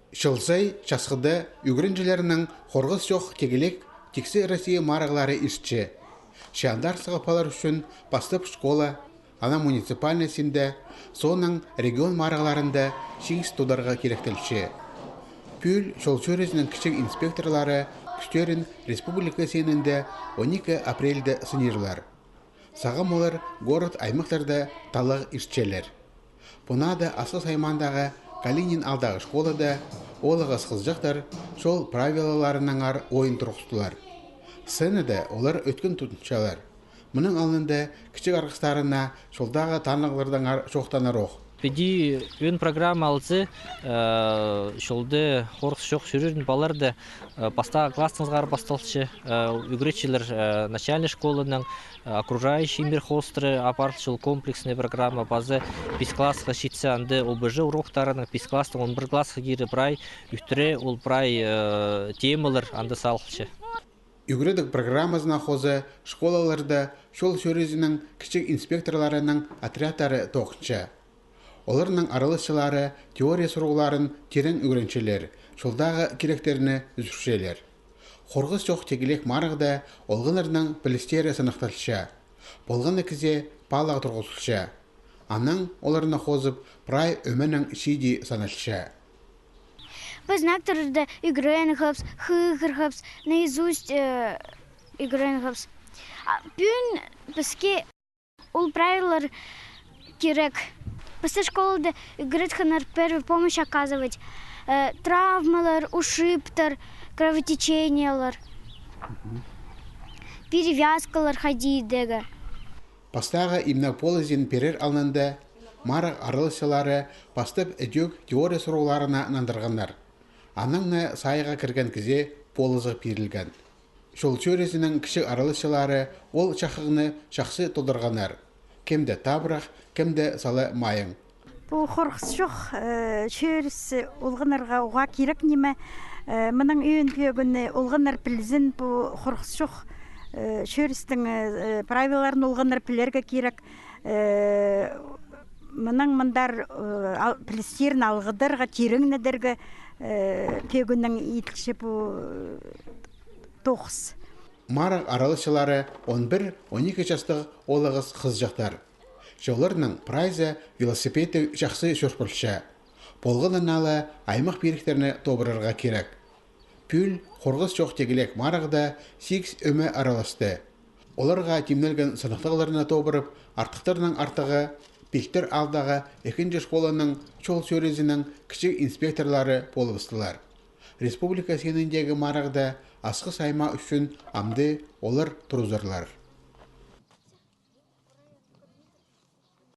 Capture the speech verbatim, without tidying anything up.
Чыл сай часхыда ӱгренҷілернің хорғыс чох тегілек тиксі Россия марығлары иртче. Че андар сығып алар ӱчӱн пастап школа, анаң муниципальный синде, соонаң регион марығларында чиңіс тударға киректелче. Пӱӱл чол чӧрізінің кічіг инспекторлары кӱстерін республика синінде он ікі апрельде сынирлар. Сағам олар город аймахтарда таллағ иртчелер. Пу наада Асхыс аймаандағы Калинин аалдағы школада оолағас хызыҷахтар чол правилаларынаңар ойын турғыстылар. Сценада олар ӧткін тудынчалар. Мының алнында кічіг арғыстарына чолдағы танығлардаңар чоохтанарох. Піди ӧӧн программа алза, э, чолда хорғыс чох чӧрерін паларда, э, пастағы класстаңар пасталча, э, ӱгретчілер, э, начальный школаның, э, окружающий мир хоостыра апарылча, ол комплексная программа, паза пис классха читсе, анда ОБЖ уроктарынаң, пис класстаң он пір классха кире прай, ӱгре ол прай, э, темалар анда салылча. Ӱгредіг программазына хоза школаларда чол чӧрізінің кічіг инспекторларының отрядтары тоғынча. Оларның араласчылары теория сурығларын тирең ӱгренчелер, чолдағы киректерні ӱзӱрчелер. Хорғыс чох тегілек марығда олғаннарның пілістері сынахталча. Полған на кізее паалағ турғызылча. Анаң оларны хозып, прай ӧменең чиди саналча. Піс знактарны ӱгренгебіс, хығырғабыс, наизусть, э, ӱгренгебіс. А пӱӱн піске ол правилалар кирек. Пісті школада ӱгретхеннер первую помощь оказывать. Э, травмалар, ушибтар, кровотечениелер, перевязкалар хайди идерге. Пастағы имнег полызын пирер алнында марығ араласчылары пастап ідӧк теория сурығларына нандырғаннар. Анаң на саайға кірген кізее полызығ пирілген. Чол чӧрізінің кічіг араласчылары ол чахығны чахсы толдырғаннар. Кем-де табырах, кем-де сала майың. Пу хорғыс чох, э, чӧріс олғаннарға уғаа кирек ниме. Э, мының ӧӧн пӧгіні олғаннар пілзін, пу хорғыс чох, э, чӧрістің, э, правилаларын олғаннар пілерге кирек. Э, мының мындар, э, ал-, пілістерін алғыдарға, тиреңнедерге, э, пӧгінең иділче пу, э, тоғыс. Марығ араласчылары он пір, он ікі частығ оолағас хызыҷахтар. Че оларның прайзы велосипедті чахсы чӧр полча. Полған на ла аймах пиріктерні тобырарға кирек. Пӱӱл хорғыс чох тегілек марығда сигіс ӧме араласты. Оларға тимнелген сынахтағларны тобырып, артыхтарның артығы Пилтір аалдағы ікінҷі школаның чол чӧрізінің кічіг инспекторлары полыбыстылар. Республика синіндегі марығда Асхыс аймаа ӱчӱн амды олар турызарлар.